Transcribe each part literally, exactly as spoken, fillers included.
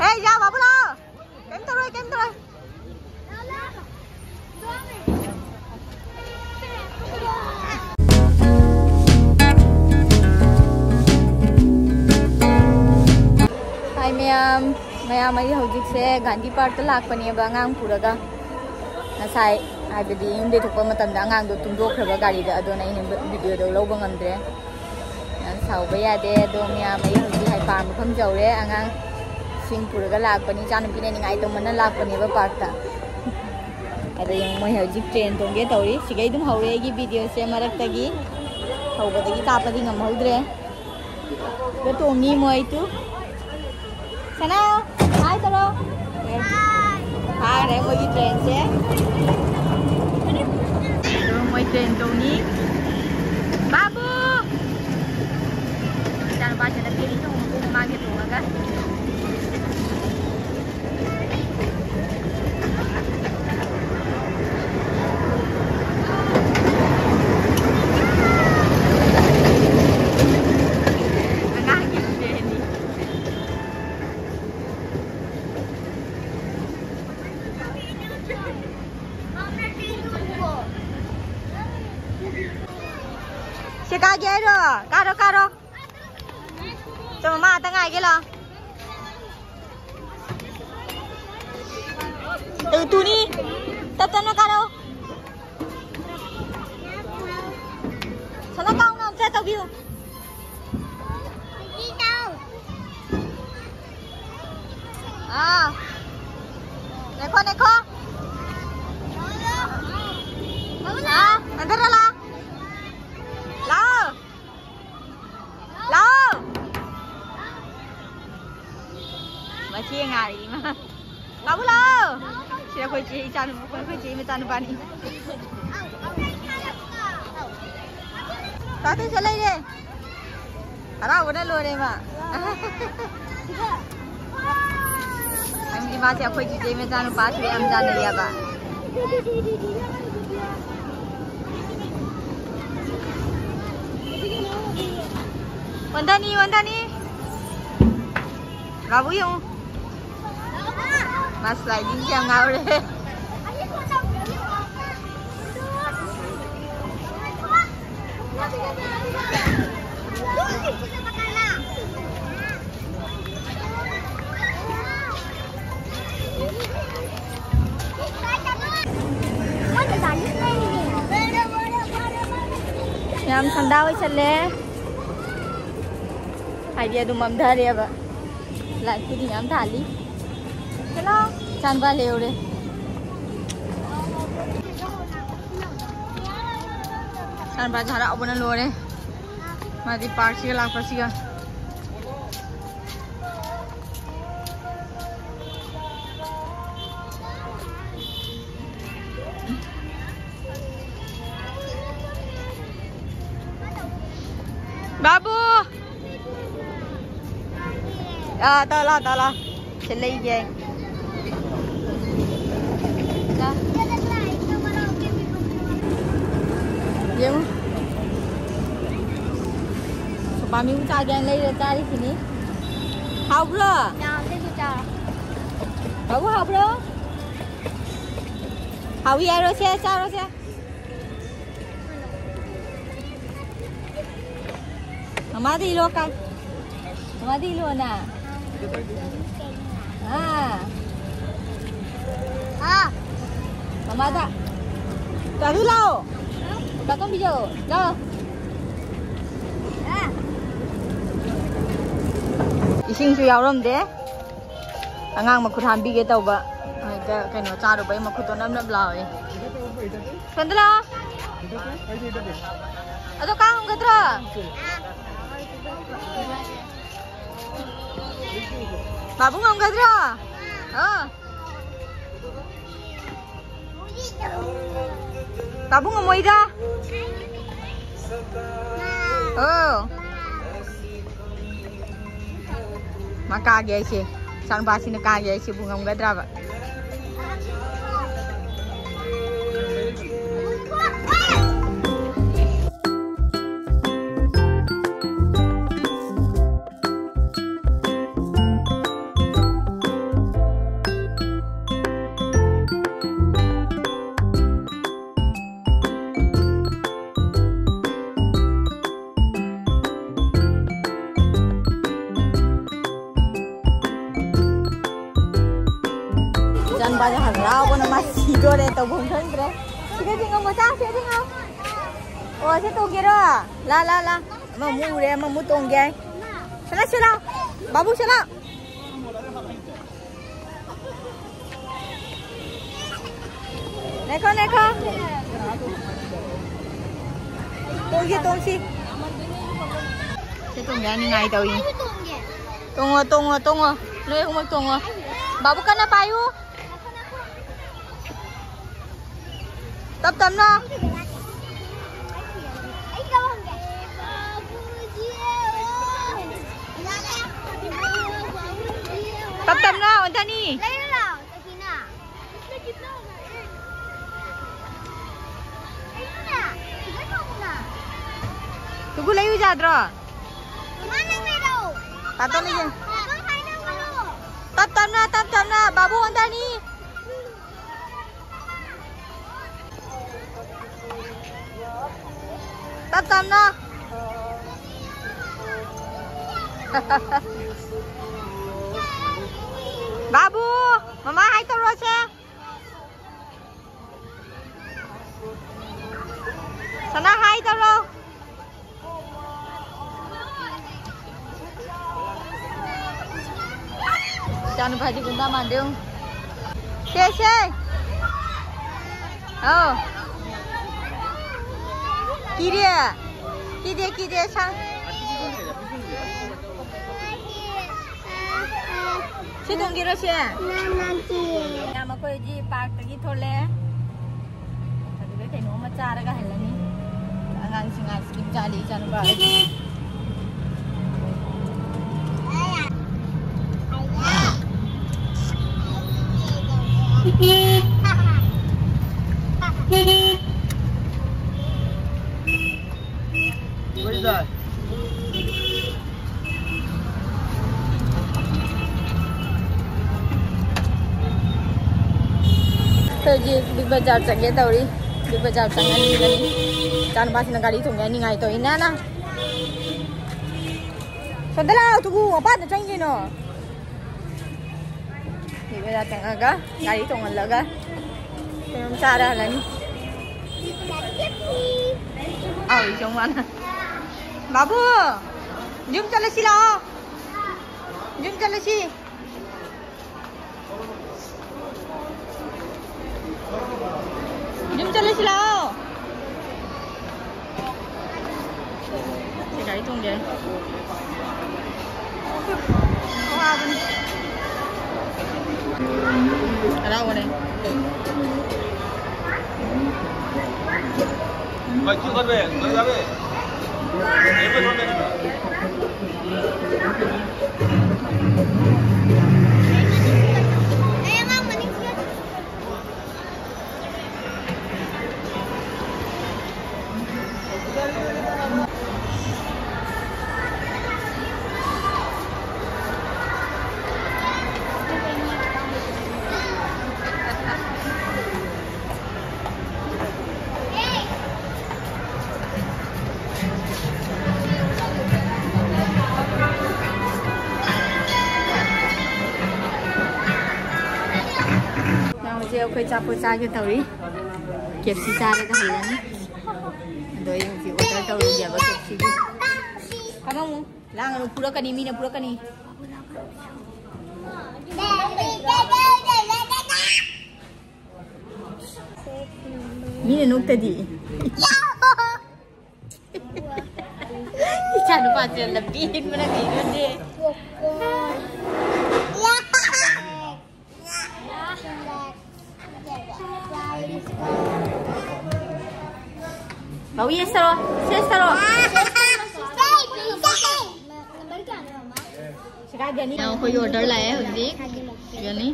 ꯍꯦ, ꯌꯥ, ꯕꯥꯕꯨ ꯂꯥꯛꯑꯣ꯫ ꯀꯩꯝ ꯇꯧꯔꯣꯏ, ꯀꯩꯝ ꯇꯧꯔꯣꯏ꯫ ꯍꯥꯏ ꯃꯌꯥꯝ, ꯃꯌꯥꯝ, ꯑꯩ ꯍꯧꯖꯤꯛꯁꯦ ꯒꯥꯟꯙꯤ ꯄꯥꯔꯛꯇ ꯂꯥꯛꯄꯅꯦꯕ ꯑꯉꯥꯡ ꯄꯨꯔꯒ꯫ ꯉꯁꯥꯏ ꯍꯥꯏꯕꯗꯤ ꯌꯨꯝꯗꯩ ꯊꯣꯛꯄ ꯃꯇꯝꯗ ꯑꯉꯥꯡꯗꯣ ꯇꯨꯝꯗꯣꯛꯈ꯭ꯔꯕ ꯒꯥꯔꯤꯗ, ꯑꯗꯨꯅ ꯑꯩꯅ ꯚꯤꯗꯤꯑꯣꯗꯣ ꯂꯧꯕ ꯉꯝꯗ꯭ꯔꯦ꯫ ꯌꯥꯝ ꯁꯥꯎꯕ ꯌꯥꯗꯦ꯫ ꯑꯗꯣ ꯃꯌꯥꯝ, ꯑꯩ ꯍꯧꯖꯤꯛ ꯍꯥꯏ ꯄꯥꯔꯛ ꯃꯐꯝ ꯌꯧꯔꯦ꯫ ꯑꯉꯥꯡꯁꯤꯡ ꯄꯨꯔꯒ ꯂꯥꯛꯄꯅꯤ, ꯏꯆꯥꯅꯨꯄꯤꯅ ꯅꯤꯡꯉꯥꯏ ꯇꯧꯃꯟꯅ ꯂꯥꯛꯄꯅꯦꯕ ꯄꯥꯔꯛꯇ꯫ ꯑꯗꯣ ꯌꯦꯡꯉꯨ, ꯃꯣꯏ ꯍꯧꯖꯤꯛ ꯇ꯭ꯔꯦꯟ ꯇꯣꯡꯒꯦ ꯇꯧꯔꯤ꯫ ꯁꯤꯒꯩ ꯑꯗꯨꯝ ꯍꯧꯔꯦ ꯑꯩꯒꯤ ꯚꯤꯗꯤꯑꯣꯁꯦ, ꯃꯔꯛꯇꯒꯤ ꯍꯧꯕꯗꯒꯤ ꯀꯥꯞꯄꯗꯤ ꯉꯝꯍꯧꯗ꯭ꯔꯦ꯫ ꯁꯤꯗ ꯇꯣꯡꯉꯤ ꯃꯣꯏ ꯇꯨ꯫ ꯁꯅꯥ, ꯍꯥꯏ ꯇꯧꯔꯣ꯫ ꯐꯥꯈ꯭ꯔꯦ ꯃꯣꯏꯒꯤ ꯇ꯭ꯔꯦꯟꯁꯦ꯫ ꯑꯗꯣ ꯃꯣꯏ ꯇ꯭ꯔꯦꯟ ꯇꯣꯡꯉꯤ꯫ ꯕꯥꯕꯨ! ꯏꯆꯥꯅꯨꯄꯥꯁꯤꯅ ꯐꯦꯔꯤ ꯇꯣꯡꯉꯒ ꯃꯥꯒꯤ ꯇꯣꯡꯉꯒ꯫ ꯑꯉꯥꯡꯒꯤ ꯇ꯭ꯔꯦꯟꯅꯤ꯫ ꯁꯤ ꯀꯥꯒꯦ ꯍꯥꯏꯔꯣ? ꯀꯥꯔꯣ, ꯀꯥꯔꯣ꯫ ꯆꯣ, ꯃꯃꯥ ꯉꯥꯛꯇ ꯉꯥꯏꯒꯦ ꯂꯥꯛꯑꯣ꯫ ꯑꯗꯨ ꯇꯨꯅꯤ꯫ ꯇꯞ ꯇꯞꯅ ꯀꯥꯔꯣ꯫ ꯁꯣꯝꯗ ꯀꯥꯎꯅ ꯑꯝꯇ ꯇꯧꯕꯤꯌꯨ꯫ ꯑꯥ꯫ ꯅꯦꯈꯣ, ꯅꯦꯈꯣ꯫ ꯑꯥ, ꯍꯟꯊꯔꯣ, ꯂꯥꯎ꯫ ꯂꯥꯎ꯫ ꯂꯥꯎ꯫ ꯃꯆꯦ ꯉꯥꯏꯔꯤ ꯏꯃꯥ꯫ ꯕꯥꯕꯨ ꯂꯥꯎ꯫ ꯁꯤ ꯑꯩꯈꯣꯏ ꯆꯦ ꯏꯆꯥꯅꯨꯄꯥ, ꯑꯩꯈꯣꯏ ꯆꯦ ꯃꯆꯥꯅꯨꯄꯥꯅꯤ꯫ ꯇꯥꯇꯩꯁꯨ ꯂꯩꯔꯦ꯫ ꯍꯔꯥꯎꯕꯅ ꯂꯣꯏꯔꯦ ꯃꯥ꯫ ꯅꯪꯗꯤ ꯃꯥꯁꯦ ꯑꯩꯈꯣꯏ ꯆꯤꯆꯦ ꯃꯆꯥꯅꯨꯄꯥꯁꯤꯒ ꯌꯥꯝ ꯆꯥꯟꯅꯩꯌꯦꯕ꯫ ꯋꯥꯟꯊꯅꯤ, ꯋꯥꯟꯊꯅꯤ꯫ ꯕꯥꯕꯨ ꯌꯦꯡꯉꯨ꯫ ꯃꯥ sliding ꯁꯦ ꯌꯥꯝ ꯉꯥꯎꯔꯦ꯫ ꯌꯥꯝ ꯁꯟꯗꯥ ꯑꯣꯏꯁꯜꯂꯦ꯫ ꯍꯥꯏꯗꯤ ꯑꯗꯨꯝ ꯃꯝꯊꯔꯦꯕ꯫ Light ꯄꯨꯗꯤ ꯌꯥꯝ ꯊꯥꯜꯂꯤ꯫ ꯆꯠꯂꯣ꯫ ꯏꯆꯥꯅꯨꯄꯥ ꯂꯩꯍꯧꯔꯦ꯫ ꯏꯆꯥꯅꯨꯄꯥꯁꯦ ꯍꯔꯥꯎꯕꯅ ꯂꯣꯏꯔꯦ꯫ ꯃꯥꯗꯤ park ꯁꯤꯒ ꯂꯥꯛꯄꯁꯤꯒ꯫ ꯕꯥꯕꯨ! ꯑꯥ, ꯇꯧ ꯂꯥꯎ, ꯇꯧ ꯂꯥꯎ꯫ ꯁꯤ ꯂꯩꯒꯦ꯫ ꯂꯥꯎ꯫ ꯌꯦꯡꯉꯨ꯫ ꯁꯣꯄꯥꯃꯤꯕꯨ ꯆꯥꯒꯦꯅ ꯂꯩꯔ ꯆꯥꯔꯤꯁꯤꯅꯤ꯫ ꯍꯥꯎꯕ꯭ꯔꯣ? ꯌꯥꯝꯗꯦ, ꯑꯗꯨ ꯆꯥꯔꯣ꯫ ꯕꯥꯕꯨ, ꯍꯥꯎꯕ꯭ꯔꯣ? ꯍꯥꯎꯏ ꯍꯥꯏꯔꯣ ꯁꯦ, ꯆꯥꯔꯣ ꯁꯦ꯫ ꯃꯃꯥꯗ ꯏꯜꯂꯣ ꯀꯥꯏ꯫ ꯃꯃꯥꯗ ꯏꯜꯂꯣꯅ꯫ ꯑꯥ꯫ ꯑꯥ꯫ ꯃꯃꯥꯗ꯫ ꯆꯥꯔꯨ ꯂꯥꯛꯑꯣ꯫ ꯀꯀꯥ ꯇꯣꯝꯕꯤꯖꯧ꯫ ꯂꯥꯛꯑꯣ꯫ ꯏꯁꯤꯡꯁꯨ ꯌꯥꯎꯔꯝꯗꯦ꯫ ꯑꯉꯥꯡ ꯃꯈꯨꯠ ꯍꯥꯝꯕꯤꯒꯦ ꯇꯧꯕ꯫ ꯍꯦꯛꯇ ꯀꯩꯅꯣ ꯆꯥꯔꯨꯕꯩ ꯃꯈꯨꯠꯇꯣ ꯅꯞ ꯅꯞ ꯂꯥꯎꯋꯦ꯫ ꯁꯣꯝꯗ ꯂꯥꯛꯑꯣ꯫ ꯑꯗꯣ ꯀꯥ ꯉꯝꯒꯗ꯭ꯔꯣ? ꯕꯥꯕꯨ ꯉꯝꯒꯗ꯭ꯔꯣ? ꯑꯣ꯫ ꯕꯥꯕꯨ ꯉꯝꯃꯣꯏꯗ꯫ ꯑꯣ꯫ ꯃꯥ ꯀꯥꯒꯦ ꯍꯥꯏꯁꯦ꯫ ꯏꯆꯥꯅꯨꯄꯥꯁꯤꯅ ꯀꯥꯒꯦ ꯍꯥꯏꯁꯤꯕꯨ ꯉꯝꯒꯗ꯭ꯔꯕ? ꯅꯨꯄꯥꯁꯦ ꯍꯔꯥꯎꯕꯅ ꯃꯥ ꯁꯤꯗꯣꯔꯦ, ꯇꯧꯐꯝ ꯈꯪꯗ꯭ꯔꯦ꯫ ꯁꯤꯗ ꯆꯤꯡꯉꯝꯃꯣ, ꯆꯥ, ꯁꯤꯗ ꯆꯤꯡꯉꯝꯃꯣ꯫ ꯑꯣ, ꯁꯤ ꯇꯣꯡꯒꯦꯔꯣ? ꯂꯥ, ꯂꯥ, ꯂꯥ꯫ ꯑꯃꯃꯨꯛ ꯎꯔꯦ, ꯑꯃꯃꯨꯛ ꯇꯣꯡꯒꯦ ꯍꯥꯏ꯫ ꯁꯅꯥ, ꯁꯤ ꯂꯥꯎ꯫ ꯕꯥꯕꯨ, ꯁꯤ ꯂꯥꯎ꯫ ꯅꯦꯈꯣ, ꯅꯦꯈꯣ꯫ ꯇꯣꯡꯁꯤ, ꯇꯣꯡꯁꯤ꯫ ꯁꯤ ꯇꯣꯡꯒꯦ ꯍꯥꯏ ꯅꯤꯡꯉꯥꯏ ꯇꯧꯏ꯫ ꯇꯣꯡꯉꯣ, ꯇꯣꯡꯉꯣ, ꯇꯣꯡꯉꯣ꯫ ꯅꯣꯏ ꯑꯍꯨꯝꯃꯛ ꯇꯣꯡꯉꯣ꯫ ꯕꯥꯕꯨ ꯀꯟꯅ ꯄꯥꯏꯌꯨ꯫ ꯇꯞ ꯇꯞꯅ꯫ ꯇꯞ ꯇꯞꯅ, ꯑꯣꯟꯊꯅꯤ꯫ ꯇꯨꯒꯨ ꯂꯩꯌꯨ ꯌꯥꯗ꯭ꯔꯣ? ꯇꯥꯇꯣꯟ ꯂꯩꯌꯨ꯫ ꯇꯞ ꯇꯞꯅ, ꯇꯞ ꯇꯞꯅ, ꯕꯥꯕꯨ ꯑꯣꯟꯊꯅꯤ꯫ ꯇꯞ ꯇꯞꯅ꯫ ꯕꯥꯕꯨ, ꯃꯃꯥ ꯍꯥꯏ ꯇꯧꯔꯣꯁꯦ꯫ ꯁꯅꯥ ꯍꯥꯏ ꯇꯧꯔꯣ꯫ ꯏꯆꯥꯅꯨꯄꯥꯁꯤ ꯒꯨꯟꯗꯥ ꯃꯥꯟꯗꯦ ꯌꯦꯡꯉꯨ꯫ ꯁꯦ, ꯁꯦ꯫ ꯑꯧ꯫ ꯀꯤꯔꯦ꯫ ꯀꯤꯗꯦ, ꯀꯤꯗꯦ, ꯁꯥ-, ꯁꯤ ꯇꯣꯡꯒꯦꯔꯣ ꯁꯦ? ꯅꯪ, ꯅꯪ ꯀꯤꯔꯦ꯫ ꯃꯈꯣꯏ ꯍꯧꯖꯤꯛ ꯄꯥꯔꯛꯇꯒꯤ ꯊꯣꯛꯂꯛꯑꯦ꯫ ꯑꯗꯨꯒ ꯀꯩꯅꯣꯝꯃ ꯆꯥꯔꯒ ꯍꯜꯂꯅꯤ꯫ ꯑꯉꯥꯡꯁꯤꯡ ꯑꯥꯏꯁ ꯀ꯭ꯔꯤꯝ ꯆꯥꯔꯤ, ꯏꯆꯥꯅꯨꯄꯥ꯫ What is that? ꯑꯩꯈꯣꯏ ꯍꯧꯖꯤꯛ ꯕꯤꯛ ꯕꯖꯥꯔ ꯆꯠꯀꯦ ꯇꯧꯔꯤ꯫ ꯕꯤꯛ ꯕꯖꯥꯔ ꯆꯪꯉꯅꯤ꯫ ꯏꯆꯥꯅꯨꯄꯥꯁꯤꯅ ꯒꯥꯔꯤ ꯊꯣꯡꯒꯦ ꯍꯥꯏ ꯅꯤꯡꯉꯥꯏ ꯇꯧꯔꯤ꯫ ꯅꯥꯅꯥ, ꯁꯣꯝꯗ ꯂꯥꯛꯑꯣ, ꯇꯨꯒꯨ, ꯃꯄꯥꯟꯗ ꯆꯪꯉꯤ ꯀꯩꯅꯣ꯫ ꯁꯤꯕꯗ ꯆꯪꯉꯒ ꯒꯥꯔꯤ ꯇꯣꯡꯍꯜꯂꯒ ꯀꯩꯅꯣꯝ ꯆꯥꯔ ꯍꯜꯂꯅꯤ꯫ ꯑꯧ, ꯏꯆꯧ ꯃꯥꯅ꯫ ꯕꯥꯕꯨ, ꯌꯨꯝ ꯆꯠꯂꯁꯤ ꯂꯥꯛꯑꯣ꯫ ꯌꯨꯝ ꯆꯠꯂꯁꯤ꯫ ꯌꯨꯝ ꯆꯠꯂꯁꯤ ꯂꯥꯛꯑꯣ꯫ ꯁꯤ ꯒꯥꯔꯤ ꯇꯣꯡꯒꯦ꯫ ꯋꯥꯕꯅꯤ꯫ ꯍꯔꯥꯎꯕꯅꯦ꯫ ꯍꯧꯖꯤꯛ ꯑꯩꯈꯣꯏ ꯑꯆꯥꯄꯣꯠ ꯆꯥꯒꯦ ꯇꯧꯔꯤ꯫ ꯀꯦꯞꯁꯤ ꯆꯥꯔꯒ ꯍꯜꯂꯅꯤ꯫ ꯑꯗꯣ ꯑꯩ ꯍꯧꯖꯤꯛ ꯑꯣꯔꯗꯔ ꯇꯧꯔꯨꯒꯦꯕ ꯀꯦꯞꯁꯤꯒꯤ꯫ ꯀꯃꯣꯡ, ꯂꯥꯡꯒꯅꯨ, ꯐꯨꯔꯛꯀꯅꯤ, ꯃꯤꯅ ꯐꯨꯔꯛꯀꯅꯤ꯫ ꯃꯤꯅ ꯅꯣꯛꯇꯗꯤ꯫ ꯏꯆꯥ ꯅꯨꯄꯥꯁꯦ ꯂꯝꯕꯤ ꯍꯦꯟꯕꯅ ꯀꯩꯅꯣꯅꯦ꯫ ꯕꯥꯎ, yes ꯇꯧꯔꯣ, yes ꯇꯧꯔꯣ꯫ ꯁꯤ ꯀꯥꯏꯗꯅꯤ? ꯑꯩꯈꯣꯏꯒꯤ ꯑꯣꯔꯗꯔ ꯂꯥꯛꯑꯦ ꯍꯧꯖꯤꯛ꯫ ꯁꯤꯒꯅꯤ꯫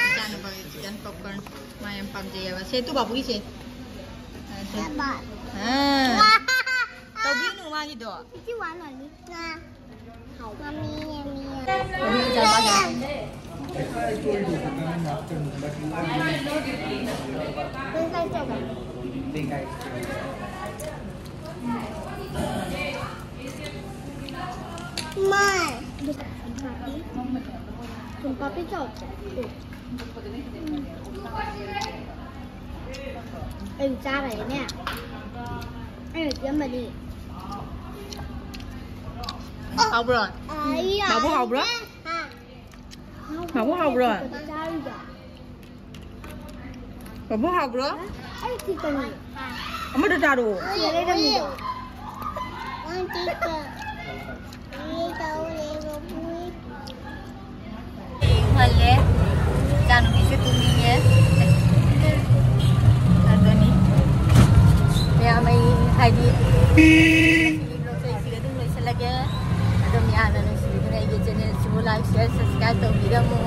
ꯏꯆꯥꯅꯨꯄꯥꯒꯤ ꯆꯤꯀꯟ ꯄꯣꯞꯀꯣꯔꯟ꯫ ꯃꯥ ꯌꯥꯝ ꯄꯥꯝꯖꯩꯌꯦꯕ꯫ ꯁꯦ, ꯇꯨ ꯕꯥꯕꯨꯒꯤ ꯁꯦ꯫ ꯑꯥ, ꯁꯦ꯫ ꯑꯥ꯫ ꯇꯧꯕꯤꯅꯨ ꯃꯥꯒꯤꯗꯣ꯫ ꯏꯆꯦ ꯋꯥ ꯂꯣꯏꯅꯤ꯫ ꯃꯃꯤ, ꯃꯃꯤ꯫ ꯃꯥ꯫ ꯁꯨꯝ ꯀꯥꯞꯄꯤ ꯆꯥꯎꯁꯦ꯫ ꯑꯩ ꯆꯥꯈ꯭ꯔꯦꯅꯦ꯫ ꯑꯩꯅ ꯁꯦꯝꯕꯅꯤ꯫ ꯍꯥꯎꯕ꯭ꯔꯣ? ꯕꯥꯕꯨ ꯍꯥꯎꯕ꯭ꯔꯣ? ꯕꯥꯕꯨ ꯍꯥꯎꯕ꯭ꯔꯣ? ꯆꯥꯔꯤꯕ꯫ ꯕꯥꯕꯨ ꯍꯥꯎꯕ꯭ꯔꯣ? ꯑꯩ ꯆꯤꯛꯀꯟ꯫ ꯑꯃꯗ ꯆꯥꯔꯣ꯫ ꯁꯤꯗ ꯂꯩꯔꯝꯃꯤꯗꯣ꯫ ꯍꯜꯂꯦ꯫ ꯏꯆꯥꯅꯨꯄꯤꯁꯨ ꯇꯨꯝꯅꯤꯡꯉꯦ꯫ ꯑꯗꯨꯅꯤ꯫ ꯃꯌꯥꯝ ꯑꯩ ꯍꯥꯏꯗꯤ ꯁꯤꯒꯤ vlogꯁꯦ ꯑꯩ ꯁꯤꯗ ꯑꯗꯨꯝ ꯂꯣꯏꯁꯤꯜꯂꯒꯦ꯫ ꯑꯗꯣ ꯃꯌꯥꯝꯅ ꯅꯨꯡꯁꯤꯕꯤꯗꯨꯅ ꯑꯩꯒꯤ channelꯁꯤꯕꯨ like, share, subscribe ꯇꯧꯕꯤꯔꯝꯃꯨ꯫